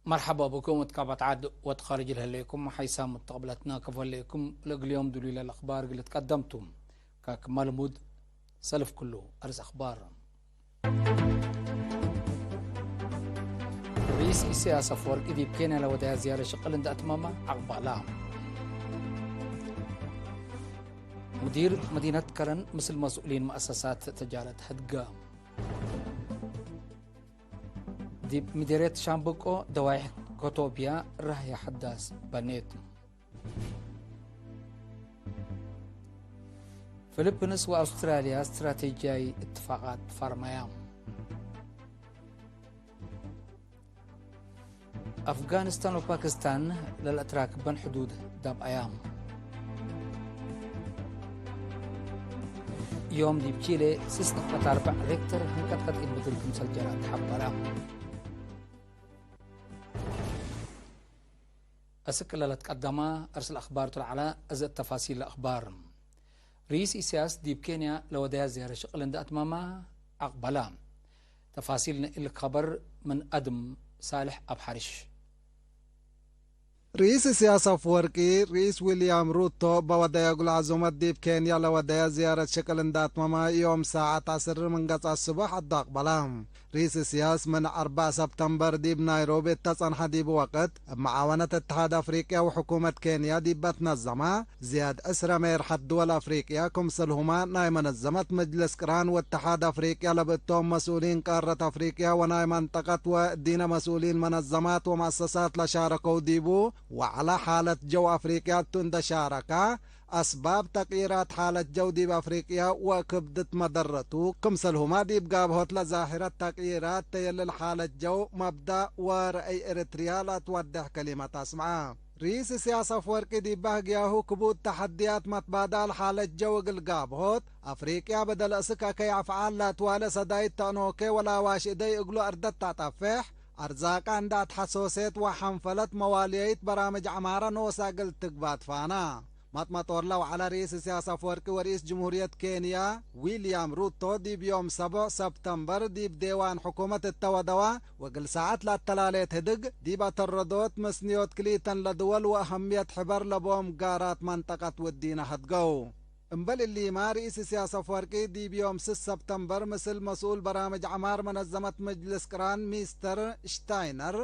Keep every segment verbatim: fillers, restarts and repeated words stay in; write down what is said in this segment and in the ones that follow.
መርሐባ ብኩም እት ካባት ዐድ ወእት ካርጅ ለህሌኩም ሐይሳም ሙተቅብለትና ከፎ ህሌኩም። ለእግል ዮም ዱሉይ ለልአክባር እግል ልትቀደም ቱ። ከክመ ልሙድ ሰልፍ ክሉ አርስ አክባር። ርኢስ ኢሰያስ አፍወርቂ ዲብ ኬንያ ለወደያ ዝያረት ሽቅል እንደ አትመመ አቅበላ። ሙዲር መዲነት ከረን ምስል መስኡሊን መአሰሳት ተጃረት ህድገ። ዲብ ምዴርየት ሻምብቆ ደዋይሕ ኮቶብያ ራህየ ሐዳስ በኔት። ፊሊፒንስ ወአውስትራልያ ስትራቴጂያይ እትፋቃት ፈርመያ። አፍጋኒስታን ወፓኪስታን ለልአትራክበን ሕዱድ ዳብአያ። ዮም ዲብ ቺሌ ስስ ነቅጠት አርበዕ ሬክተር ህንቀጥቀጥ ኢምድር ክምሰል ጀረ ተሐበረ። አስክ ለለትቀደመ አርስ ለአክባር ቱ ለዐለ። እዘ ተፋሲል ለአክባር። ርኢስ ኢሰያስ ዲብ ኬንያ ለወደያ ዝያረት ሽቅል እንደ አትመመ አቅበለ። ተፋሲል ነኢል ከበር ምን አድም ሳልሕ አብ ሐሪሽ። ርኢስ ኢሰያስ አፍወርቂ፣ ርኢስ ዊልያም ሩቶ በወደየ እግል ዐዙመት ዲብ ኬንያ ለወደየ ዝያረት ሽቅል እንደ አትመመ ዮም ሳዐት ዐስር ምን ገጽ አስቡሕ አዳቅበለ። ርኢስ ኢሰያስ ምን አርበዕ ሰብተምበር ዲብ ናይሮቢ እተ ጸንሐ ዲቡ ወቅት፣ እብ መዓወነት እትሓድ አፍሪቅያ ወሕኩመት ኬንያ ዲብ በትነዘመ ዝያድ ዕስረ ሜርሐት ድወል አፍሪቅያ፣ ክምሰልሁመ ናይ መነዘመት መጅልስ ቅራን ወእትሓድ አፍሪቅያ ለብእቶም መስኡሊን ቃረት አፍሪቅያ ወናይ መንጠቀት ወእዲነ መስኡሊን መነዘማት ወመአሰሳት ለሻረከው ዲቡ፣ ወዐለ ሓለት ጀው አፍሪቅያ እቱ እንደ ሻረከ፣ አስባብ ተቅይራት ሓለት ጀው ዲብ አፍሪቅያ ወክብድት መደረቱ፣ ክምሰልሁመ ዲብ ጋብሆት ለዛሂረት ተቅይራት ተየልል ሓለት ጀው፣ መብዳእ ወረአይ ኤረትርያ ለአትወዴሕ ከሊመት አስምዐ። ርኢስ ኢሰያስ አፍወርቂ ዲብ ባህግያሁ ክቡድ ተሐድያት መትባዳል ሓለት ጀው እግል ጋብሆት አፍሪቅያ በደል እስክ አከይ አፍዓል ለአትዋሌ ሰዳይት ተአኖኬ ወለአዋሽ እደይ እግሉ አርደት ተአጠፌሕ፣ አርዛቀ እንደ አትሐሶሴት ወሐንፈለት መዋልየይት በራምጅ ዐማረ ኖሰ እግል ትግባእ ትፋና። መጥመጦር ለወዐለ ርኢስ ኢሰያስ አፍወርቂ ወርኢስ ጅምሁርየት ኬንያ ዊልያም ሩቶ ዲብ ዮም ሰቦዕ ሰብተምበር ዲብ ዴዋን ሕኩመት እተ ወደዋ ወእግል ሳዐት ለአተላሌት ህድግ ዲብ አተረዶት ምስንዮት ክሊተን ለድወል ወአሀምየት ሕበር ለቦም ጋራት መንጠቀት ወዲነ ሀድገው። እምበል እሊመ ርኢስ ኢሰያስ አፍወርቂ ዲብ ዮም ስስ ሰብተምበር ምስል መስኡል በራምጅ ዐማር መነዘመት መጅልስ ቅራን ሚስተር ሽታይነር፣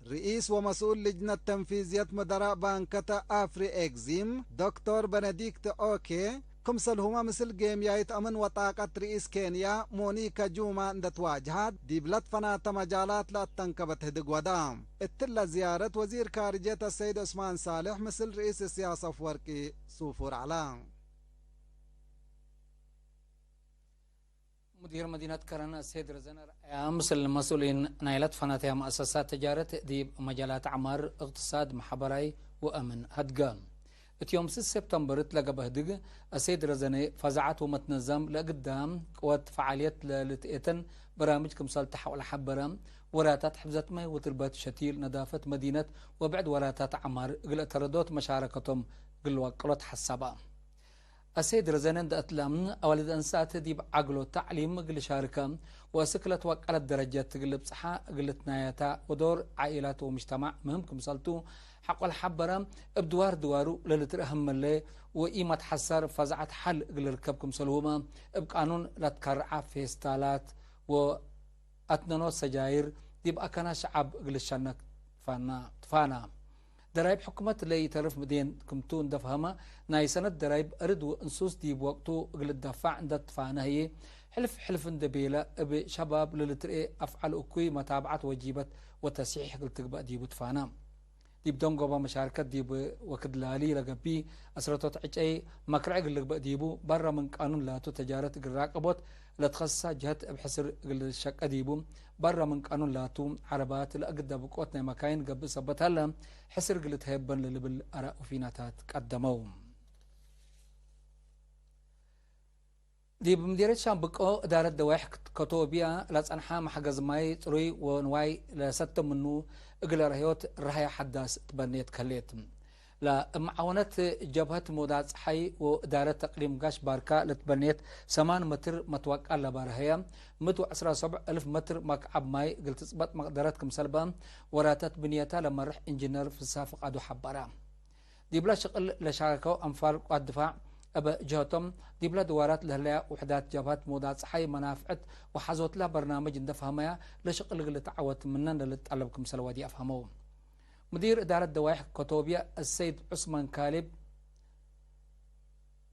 ርኢስ ወመስኡል ልጅነት ተንፊዝየት ምደራእ ባንከተ አፍሪ ኤግዚም ዶክቶር በነዲክት ኦኬ፣ ክምሰልሁመ ምስል ጌምያይት አምን ወጣቀት ርኢስ ኬንያ ሞኒከ ጁማ እንደ ትዋጅሃት፣ ዲብ ለትፈናተ መጃላት ለአተንከበት ህድግ ወዳ። እትለ ዝያረት ወዚር ካርጀት አሰይድ ዑስማን ሳልሕ ምስል ርኢስ ኢሰያስ አፍወርቂ ሱፉር ዐላ። ሙዲር መዲነት ከረን አሰይድ ረዘነ ረአያ ምስል መስኡሊን ናይ ለትፈናተያ መአሰሳት ተጃረት ዲብ መጃላት ዐማር፣ እቅትሳድ፣ መሐበራይ ወአምን ሀድገ። እት ዮም ስስ ሴፕተምበር እት ለገብአ ህድግ፣ አሰይድ ረዘነ ፈዛዐት ወመትነዛም ለእግዳ ቅወት ፈዓልየት ለልትኤተን በራምጅ ክምሰል ተሐውለ ሐበረ፣ ወራታት ሕፍዘት ማይ ወትርበት ሸቲል፣ ነዳፈት መዲነት ወብዕድ ወራታት ዐማር እግል አተረዶት መሻረከቶም እግል ልዋቅሎት ሐሳባ። አሰይድ ረዘነ እንደ አትለ፣ አዋልድ አንሳት ዲብ ዐግሎ ተዕሊም እግል ሻርከ ወእስክ ለትወቀለት ደረጀት እግል ልብጽሓ እግል ልትናየታ ወዶር ዓኢላት ወምጅተማዕ ምህም ክምሰልቱ ሐቆል ሐበረ፣ እብ ድዋር ድዋሩ ለልትርአ ህመለ ወኢመትሐሰር ፈዛዐት ሐል እግል ልርከብ ክምሰልሁመ እብ ቃኑን ለትከርዐ ፌስታላት ወ አትነኖት ሰጃይር ዲብ አካናት ሸዐብ እግል ልሸነክ ትፋና። ደራይብ ሕኩመት ለኢተርፍ ምዴን ክምቱ እንደ ፈሀመ፣ ናይ ሰነት ደራይብ አርድ ወእንሱስ ዲብ ወቅቱ እግል ልደፋዕ እንደ ትፋነ ህዬ፣ ሕልፍ ሕልፍ እንደ ቤለ እብ ሸባብ ለልትርኤ አፍዓል እኩይ መታብዐት ወጂበት ወተስሒሕ እግል ትግበእ ዲቡ ትፋነ። ዲብ ደንጎበ መሻርከት ዲብ ወክድ ላሊ ለገብእ አስረቶት ዕጨይ መክርዕ እግል ልግበእ ዲቡ፣ በረ ምን ቃኑን ላቱ ተጃረት እግል ራቅቦት ለትኸሰሳ ጀህት እብ ሕስር እግል ልሸቀ ዲቡ፣ በረ ምን ቃኑን ላቱ ዐረባት ለእግድ ደብቆት ናይ መካይን ገብእ ሰበት ሀለ፣ ሕስር እግል ልትሀየበን ለልብል አራእ ወፊናታት ቀደመው። ዲብ ምዲርየት ሻምብቆ እዳረት ደዋይሕ ከቶብያ ለጸንሐ መሕገዝ ማይ ጽሩይ ወንዋይ ለሰተ ምኑ እግለ ረህዮት ረሀየ ሐዳስ ትበኔት ከሌት። ለእብ መዓወነት ጀብሀት ሞዳ ጸሓይ ወእዳረት እቅሊም ጋሽ ባርካ ለትበኔት ሰማን መትር መትወቃል ለባርሀየ፣ ምእት ወዕስራ ሰብዕ እልፍ መትር መክዓብ ማይ እግል ትጽበጥ መቅደረት ክምሰል በ ወራታት ብንየታ ለመርሕ ኢንጅነር ፍስሐ ፍቃዱ ሐበረ። ዲብለ ሽቅል ለሻረከው አንፋር ቅዋት ድፋዕ እበ ጀሀቶም፣ ዲብለ ድዋራት ለህለያ ውሕዳት ጀብሀት ሞዳ ጸሓይ መናፍዕት ወሐዞትላ በርናምጅ እንደ ፈሀመያ፣ ለሽቅል እግል ልትዓወት ምነን ለልትጠለብ ክምሰል ወዲ አፍሀመው። ሙዲር እዳረት ደዋይሕ ኮቶብየ አሰይድ ዑስማን ካሊብ፣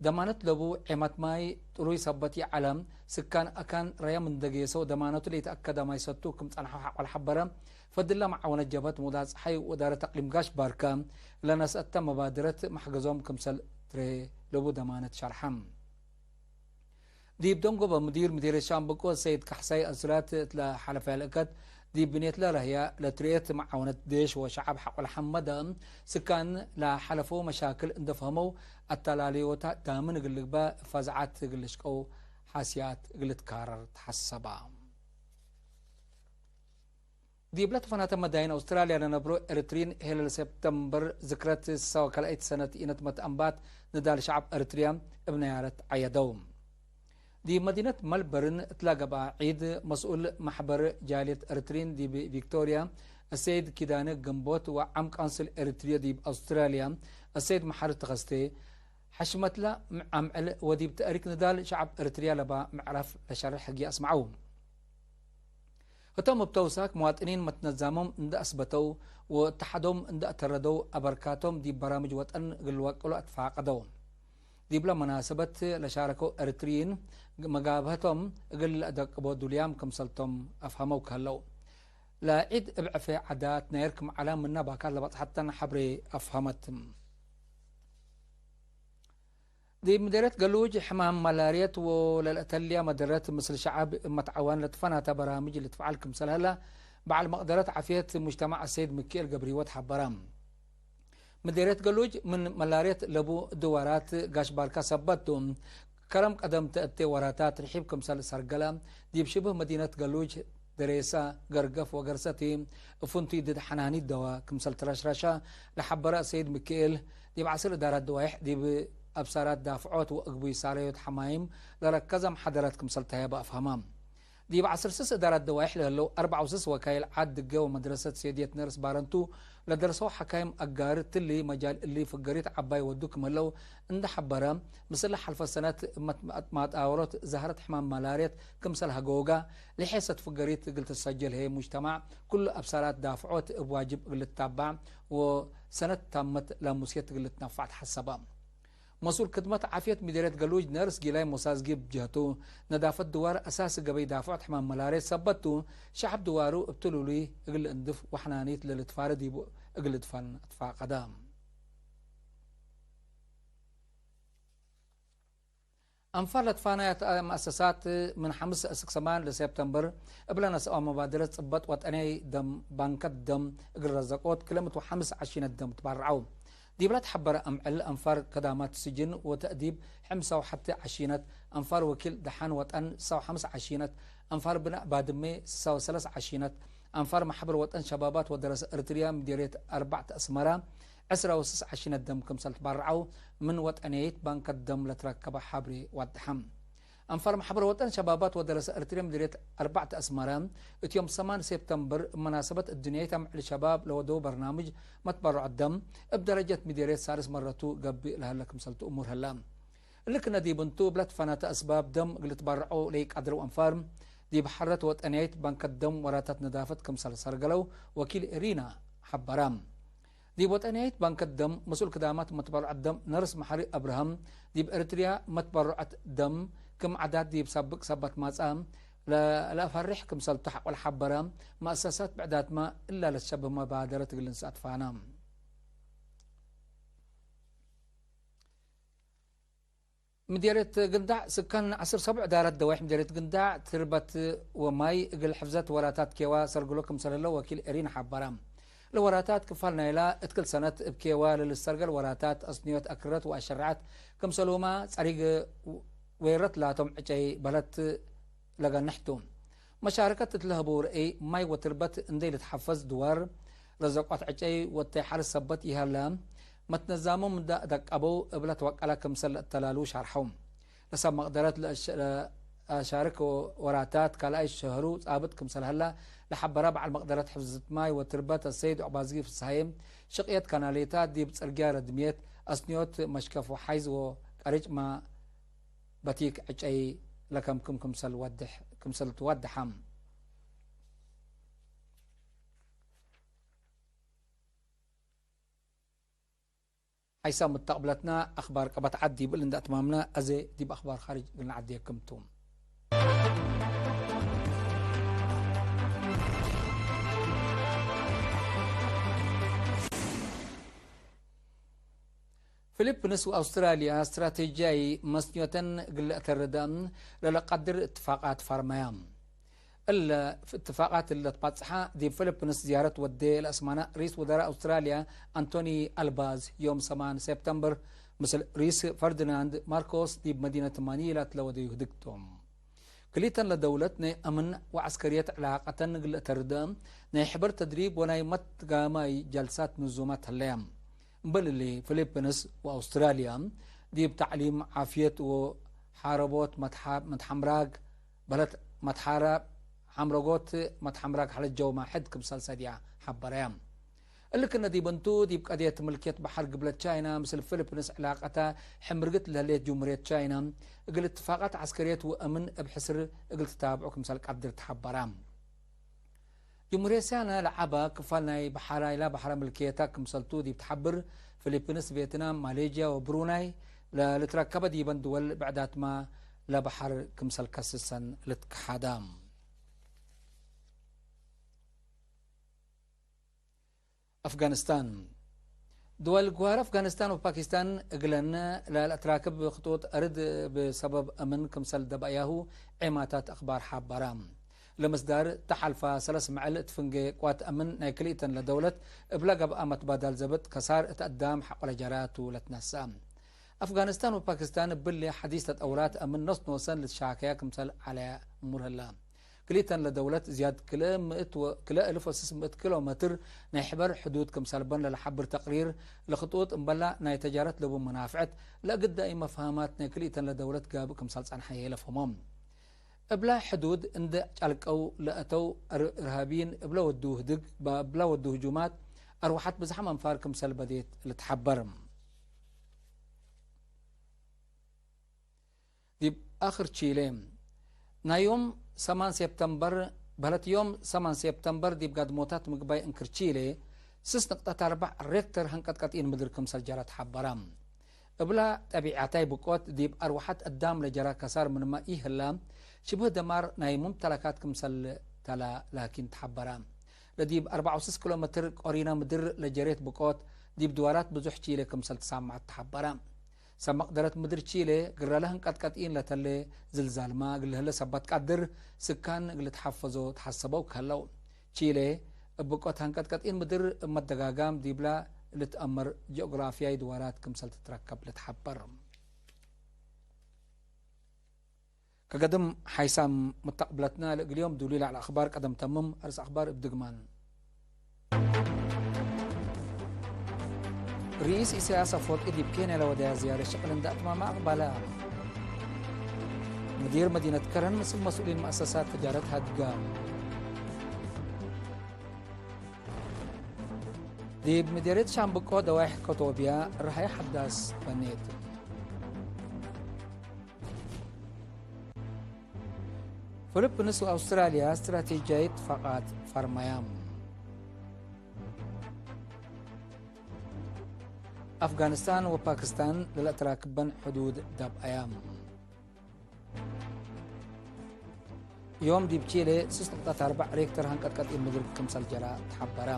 ደማነት ለቡ ዔመት ማይ ጥሩይ ሰበት ይዐለ፣ ስካን አካን ረየ ምን ደጌሰው ደማነቱ ለኢተአከደ ማይ ሰቱ ክም ጸንሐው ሐቆ ለሐበረ፣ ፈድለ መዓወነት ጀብሀት ሞዳ ጸሓይ ወእዳረት አቅሊም ጋሽ ባርከ ለነስአተ መባድረት መሕገዞም ክምሰል ትረኤ ለቡ ደማነት ሸርሐ። ዲብ ደንጎበ፣ ሙዲር ምዲርየት ሻምበቆ ሰይድ ካሕሳይ አስራት እት ለሐለፈ ልእከት፣ ዲብ ብኔት ለረህያ ለትርኤት መዓውነት ዴሽ ወሸዐብ ሐቆ ለሐመደ ስካን ለሐለፈው መሻክል እንደ ፈህመው፣ አተላልዮታ ዳምን እግል ልግበእ፣ ፈዝዓት እግል ልሽቀው፣ ሐስያት እግል ልትካረር ተሐሰባ። ዲብለ ተፈናተ መዳይን አውስትራልያ ለነብሮ ኤረትርዪን፣ ሄለል ሴፕተምበር ዝክረት ሰሰ ወከልአይት ሰነት ኢነት መትአንባት ንዳል ሸዐብ ኤረትርያ እብ ነያረት ዐየደው። ዲብ መዲነት መልበርን እትላ ገብአ ዒድ፣ መስኡል መሕበር ጃልየት ኤረትርዪን ዲብ ቪክቶርያ፣ አሰይድ ኪዳነ ግንቦት፣ ወዓም ቃንስል ኤረትርያ ዲብ አውስትራልያ፣ አሰይድ መሐሪ ተኸስቴ፣ ሐሽመትለ አምዕል ወዲብ ተእሪክ ንዳል ሸዐብ ኤረትርያ ለባ ምዕራፍ ለሸርሕ ህግየ አስመዐው። ህቶም እብ ተውሳክ፣ መዋጥኒን መትነዛሞም እንደ አስበተው ወእተሓዶም እንደ አተረደው፣ አበርካቶም ዲብ በራምጅ ወጠን እግል ልወቅሎ አትፋቀደው። ዲብለ መናሰበት ለሻረከው ኤረትርዪን፣ መጋብሀቶም እግል ለአደቅቦ ዱልያም ክምሰልቶም አፍሀመው ከህለው። ለዒድ እብ ዕፌ ዐዳት ናይር ክም ዐለ ምነ ባካት ለበጽሐተን ሐብሬ አፍሀመት። ዲብ ምዴርየት ገሉጅ ሕማም መላርየት ወለልአተልያ መደረት ምስል ሸዐብ እብ መትዐዋን ለትፈናተ በራምጅ ልትፈዐል ክምሰል ሀለ፣ በዐል መቅደረት ዓፍየት ሙጅተማዕ አሰይድ ሚኪኤል ገብረሂወት ሐበረ። ምዴርየት ገሉጅ ምን መላርየት ለቡ ድዋራት ጋሽ ባርካ ሰበት ቱ፣ ከረም ቀደምተ እቴ ወራታት ርሒብ ክምሰል ሰርገለ፣ ዲብ ሽብህ መዲነት ገሉጅ፣ ደሬሰ፣ ገርገፍ ወገርሰቲ፣ እብ ፍንቱይ ድድ ሐናኒት ደወ ክምሰል ትረሽረሸ ለሐበረ አሰይድ ሚኪኤል፣ ዲብ ዐስር እዳራት ደዋይሕ ዲብ አብሳራት ዳፍዖት ወእግቡይ ሳረዮት ሐማይም ለረከዘ መሐደራት ክምሰል ተሀየበ አፍሀመ። ዲብ ዐስር ስስ እዳራት ደዋይሕ ለህለው አርበዕ ወስስ ወካይል ዓድ ድገ ወመድረሰት ሴድየት ነርስ ባረንቱ ለደርሰው ሐካይም አጋር ትሊ መጃል እሊ ፍገሪት ዐባይ ወዱ ክም ህለው እንደ ሐበረ፣ ምስል ሐልፈ ሰነት እብ መትማጣወሮት ዛህረት ሕማም መላርየት ክምሰል ሀጎጋ፣ ለሔሰት ፍገሪት እግል ትሰጀል ህዬ ሙጅተማዕ ኩሉ አብሳራት ዳፍዖት እብ ዋጅብ እግል ልትታባዕ ወሰነት ታመት ለሙስየት እግል ልትነፋዕ ተሐሰበ። መስኡል ክድመት ዓፍየት ምዴርየት ገሉጅ ነርስ ጊላይ ሞሳዝጊ እብ ጀህቱ፣ ነዳፈት ድዋር አሳሲ ገበይ ዳፍዖት ሕማም መላርየት ሰበት ቱ፣ ሸዐብ ድዋሩ እብ ትሉሉይ እግል ልእንድፍ ወሐናኒት ለልትፋረ ዲቡ እግል ልድፈን አትፋቀደ። አንፋር ለትፋናያት መአሰሳት ምን ሐምስ እስክ ሰማን ለሴፕተምበር እብ ለነስአው መባደረት ጽበጥ ወጠንያይ ደም ባንከት ደም እግል ረዘቆት ክለ ምእት ወሐምስ ዐሺነት ደም ትባርዐው። ዲብለ ተሐበረ አምዕል አንፋር ከዳማት ስጅን ወተእዲብ ሕምሳ ወሐቲ ዐሺነት፣ አንፋር ወኪል ደሓን ወጠን ስሳ ወሐምስ ዐሺነት፣ አንፋር ብናእ ባድሜ ስሳ ወሰለስ ዐሺነት፣ አንፋር መሕበር ወጠን ሸባባት ወደረሰ እርትርያ ምዴርየት አርበዕት አስመረ፣ ዕስራ ወስስ ዐሺነት ደም ክምሰል ትባርዐው ምን ወጠንየይት ባንከት ደም ለትረከበ ሐብሬ ወደሐ። አንፋር መሕበር ወጠን ሸባባት ወደረሰ እርትርያ ምዴርየት አርበዕት አስመረ፣ እት ዮም ሰማን ሴፕተምበር እብ መናሰበት እድንያይት አምዕል ሸባብ ለወደው በርናምጅ መትበረዖት ደም፣ እብ ደረጀት ምዴርየት ሳልስ መረቱ ገብእ ለሀለ ክምሰልቱ እሙር ህለ። እሊ ክነ ዲብ እንቱ፣ እብ ለትፈናተ አስባብ ደም እግል ልትበረዖ ለኢቀድረው አንፋር፣ ዲብ ሐረት ወጠንያይት ባንከት ደም ወራታት ነዳፈት ክምሰል ሰርገለው ወኪል ኤሪና ሐበረ። ዲብ ወጠንያይት ባንከት ደም መስኡል ክዳማት መትበረዖት ደም ነርስ መሐሪ አብርሃም፣ ዲብ ኤረትርያ መትበረዖት ደም ክም ዓዳት ዲብ ሳብቅ ሰበት ማጽአ፣ ለ-፣ ለአፈርሕ ክምሰልቱ ሐቆ ለሐበረ፣ መአሰሳት ብዕዳትመ እላ ለትሸብህ መባደረት እግል ልንሰአት ፋነ። ምዴርየት ግንዳዕ ስካን ዐስር ሰቡዕ እዳረት ደዋይሕ ምዴርየት ግንዳዕ ትርበት ወማይ እግል ሕፍዘት ወራታት ኬዋ ሰርግሎ ክምሰል ህለው ወኪል ኤሪን ሐበረ። ለወራታት ክፋል ናይላ እት ክል ሰነት እብ ኬዋ ለልትሰርገል ወራታት አስንዮት አክረረት ወአሸረዐት ክምሰልሁመ ጸሪግ ዌረት ላቶም ዕጨይ በለት ለገንሕ ቱ። መሻረከት እት ለህበው ርአይ ማይ ወትርበት እንዴ ልትሐፈዝ ድዋር ረዘቆት ዕጨይ ወእተይ ሐርስ ሰበት ይሀለ። መትነዛሞም እንደ ደቀበው እብ ለትወቀለ ክምሰል ለእተላሉ ሸርሐው። ለሰብ መቅደረት ለአሽ-፣ ለአሻርክ ወራታት ካልኣይ ሸህሩ ጻብጥ ክምሰል ሀላ ለሐበረ በዐል መቅደረት ሕፍዝት ማይ ወትርበት አሰይድ ዑቅባዝጊ ፍስሃዬ፣ ሽቅየት ካናሌታት ዲብ ጽርግያ ረድምየት፣ አስንዮት መሽከፍ ወሓይዝ ወቀሪጭ ማ በቲክ ዕጨይ ለከምክም ክምሰል ወድሕ-፣ ክምሰል ትወድሐ። ሓይሳም እት ተቅብለትና አክባር ቀበት ዐድ ዲብ እል እንደ አትማምና፣ አዜ ዲብ አክባር ካርጅ እግል ነዐዴክም ቱ። ፊሊፕንስ ወአውስትራልያ ስትራቴጂያይ መስንዮተን እግል ለአተርደ ለለቀድር እትፋቃት ፈርመያ። እለ እትፋቃት እለ ትባጽሐ፣ ዲብ ፊሊፕንስ ዝያረት ወዴ ለአስማነ ሪስ ውዘራእ አውስትራልያ አንቶኒ አልባዝ፣ ዮም ሰማን ሴፕተምበር፣ ምስል ሪስ ፈርዲናንድ ማርኮስ ዲብ መዲነት ማኒላ ለወደዩ ህድግ ቶም። ክልኢተን ለደውለት ናይ አምን ወዐስከርየት ዕላቀተን እግል ለአተርደ፣ ናይ ሕበር ተድሪብ ወናይ መትጋማይ ጀልሳት ምንዙመት ህለያ። እምበል እሊ፣ ፊሊፕንስ ወአውስትራልያ ዲብ ተዕሊም፣ ዓፍየት ወሓረቦት መትሓ-፣ መትሐምራግ በህለት መትሓረ-፣ ሓምረጎት መትሐምራግ ሐለጀው ማሕድ ክምሰል ሰድያ ሐበረያ። እሊ ክነ ዲብ እንቱ፣ ዲብ ቀድየት ምልክየት በሐር ግብለት ቻይና ምስል ፊሊፕንስ ዕላቀተ ሕምርግት ለህሌት ጅምሁርየት ቻይና፣ እግል እትፋቃት ዐስከርየት ወአምን እብ ሕስር እግል ትታብዑ ክምሰል ቀድር ተሐበረ። ጅምሁርየት ቻይና ለዐበ ክፋል ናይ በሐራይላ በሐረ ምልክየታ ክምሰልቱ ዲብ ተሐብር፣ ፊሊፒንስ፣ ቬትናም፣ ማሌዥያ ወብሩናይ ለልትረከበ ዲበን ድወል ብዕዳትመ ለበሐር ክምሰል ከስሰን ልትከሓዳ። አፍጋኒስታን። ድወል ግዋር አፍጋኒስታን ወፓኪስታን እግለን ለልአትራክብ ክጡጥ አርድ እብ ሰበብ አምን ክምሰል ደበአያሁ ዔማታት አክባር ሐበራ። ለመስዳር፣ ተሐልፈ ሰለስ መዕል እት ፍንጌ ቅዋት አምን ናይ ክልኢተን ለደውለት እብለ ገብአ መትባዳል ዘብጥ ከሳር እት አዳም ሐቆለ ጀራቱ ለትነስአ። አፍጋኒስታን ወፓኪስታን እብሊ ሐዲስ ተጠውራት አምን ኖስ ኖሰን ልትሻከያ ክምሰል ዐለ እሙር ህለ። ክልኢተን ለደውለት ዝያድ ክልኤ ምእት ወ-፣ ክልኤ እልፍ ወስስ ምእት ኪሎ ሜትር ናይ ሕበር ሕዱድ ክምሰልበን ለለሐብር ተቅሪር፣ ለክጡጥ እምበላ ናይ ተጃረት ለቡ መናፍዐት ለእግዳይ መፍሀማት ናይ ክልኢተን ለደውለት ጋብእ ክምሰል ጸንሐ የለፈሞም። እብላ ሕዱድ እንዴ ጫልቀው ለአተው እር-፣ እርሃብይን እብለ ወዱ ህድግ፣ እብለ ወዱ ህጁማት፣ አርወሐት ብዝሓም አንፋር ክምሰል በዴት ልትሐበር። ዲብ አክር ቺሌ፣ ናይ ዮም ሰማን ሴፕተምበር፣ በህለት ዮም ሰማን ሴፕተምበር ዲብ ጋድሞታት ምግባይ እንክር ቺሌ፣ ስስ ንቅጠት አርበዕ ሬክተር ሀንቀጥቀጢን ምድር ክምሰል ጀረ ተሐበረ። እብላ ጠቢዐታይ ብቆት ዲብ አርወሐት አዳም ለጀረ ከሳር ምንመ ኢህላ፣ ሽብህ ደማር ናይ ሙምተለካት ክምሰል ተላ ላኪን ተሐበረ። ለዲብ አርበዕ ወስስ ኪሎ ሜትር ቆሪነ ምድር ለጀሬት ብቆት፣ ዲብ ድዋራት ብዙሕ ቺሌ ክምሰል ትሳመዐት ተሐበረ። ሰብ መቅደረት ምድር ቺሌ፣ ግረለ ህንቀጥቀጢን ለተሌ ዝልዛልመ እግል ለህለ ሰበት ቀድር፣ ስካን እግል ልትሐፈዞ ተሐሰበው ከህለው። ቺሌ፣ እብ ብቆት ሀንቀጥቀጢን ምድር እብ መደጋጋም ዲብላ ልትአመር ጂኦግራፍያይ ድዋራት ክምሰል ትትረከብ ልትሐበር። ከገድም ሓይሳም ሙተቅብለትና ለእግል ዮም ዱሊ ለዐለ አክባር ቀደም ተምም። አርስ አክባር እብ ድግማን። ርኢስ ኢሳያስ አፈወርቂ ዲብ ኬንያ ለወደያ ዝያረት ሽቅል እንደ አትማመ አቅባለ። ሙዲር መዲነት ከረን ምስል መስኡሊን መአሰሳት ትጃረት ሀድጋ። ዲብ ምዴርየት ሻምብቆ ደዋይሕ ከቶብያ ረሀይ ሐዳስ በኔት። ፊሊፕንስ ወአውስትራልያ ስትራቴጂያዊ እትፋቃት ፈርመያ። አፍጋኒስታን ወፓኪስታን ለለአትራክበን ሕዱድ ዳብአያ። ዮም ዲብ ቺሌ ስስ ንቅጠት አርበዕ ሬክተር ሀንቀጥቀጢን ምድር ክምሰል ጀረ ተሐበረ።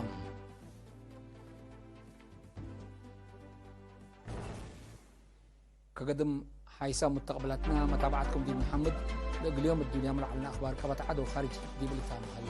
ከገድም ሓይሳም ሙተቅብላትና መታብዓትኩም ዲብ ንሓምድ። ለእግል ዮም እዱንያም ለዐልነ አክባር ቀበት ዐድ ወካርጅ ዲብ ልታመ ሀለ።